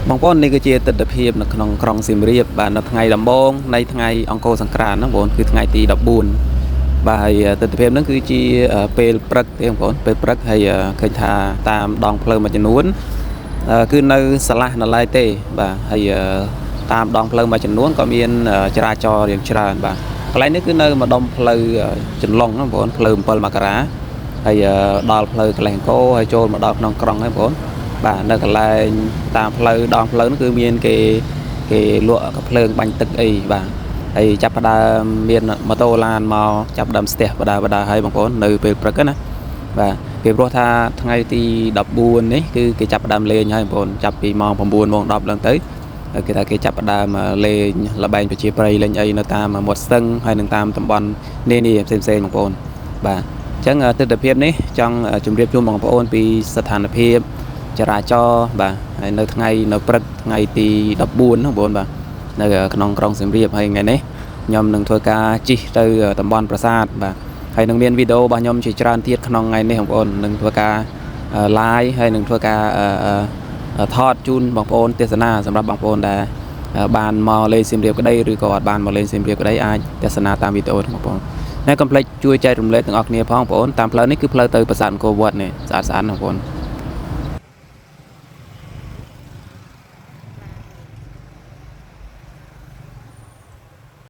បងប្អូននេះគឺជាទស្សនភាពនៅក្នុងក្រុងសៀមរាបបាទនៅថ្ងៃដំបូងនៃថ្ងៃអង្គរសង្ក្រាន្តហ្នឹងបងប្អូនគឺថ្ងៃទី14បាទហើយទស្សនភាពហ្នឹងគឺជាពេលព្រឹកទេបងប្អូនពេលព្រឹកហើយឃើញថាតាមដងផ្លូវមួយចំនួនគឺនៅស្រឡះនៅឡើយទេបាទហើយតាមដងផ្លូវមួយចំនួនក៏មានចរាចរណ៍រៀងច្រើនបាទកន្លែងនេះគឺនៅម្ដុំផ្លូវចន្លង់ហ្នឹងបងប្អូនផ្លូវ7មករាហើយដល់ផ្លូវកន្លែងអង្គរហើយចូលមកដល់ក្នុងក្រុងហើយបងប្អូន បាទនៅកន្លែងតាមផ្លូវដងផ្លូវនោះគឺមានគេគេលក់កាំភ្លើងបាញ់ទឹកអីបាទហើយចាប់ផ្ដើមមានម៉ូតូឡានមកចាប់ផ្ដើមស្ទះបដាបដាហើយបងប្អូននៅពេលព្រឹកណាបាទគេព្រោះថាថ្ងៃទី14នេះគឺគេចាប់ផ្ដើមលេងហើយបងប្អូនចាប់ពីម៉ោង9ម៉ោង10ឡើងទៅហើយគេថាគេចាប់ផ្ដើមលេងល្បែងប្រជាប្រិយលេងអីនៅតាមមាត់ស្ទឹងហើយនិងតាមតំបន់នានាផ្សេងៗបងប្អូនបាទអញ្ចឹងទស្សនភាពនេះចង់ជម្រាបជូនបងប្អូនពីស្ថានភាព ចរាចរណ៍បាទហើយនៅថ្ងៃនៅព្រឹកថ្ងៃទី14ហ្នឹងបងប្អូនបាទនៅក្នុងក្រុងសៀមរាបហើយថ្ងៃនេះខ្ញុំនឹងធ្វើការជិះទៅតំបន់ប្រាសាទបាទហើយនឹងមានវីដេអូរបស់ខ្ញុំជាច្រើនទៀតក្នុងថ្ងៃនេះបងប្អូននឹងធ្វើការ live ហើយនឹងធ្វើការថតជូនបងប្អូនទស្សនាសម្រាប់បងប្អូនដែលបានមកលេងសៀមរាបក្តីឬក៏អត់បានមកលេងសៀមរាបក្តីអាចទស្សនាតាមវីដេអូរបស់បងប្អូនហើយកុំភ្លេចជួយចែករំលែកទាំងអស់គ្នាផងបងប្អូនតាមផ្លូវនេះគឺផ្លូវទៅប្រាសាទអង្គរវត្តនេះស្អាតស្អាតណាបងប្អូន។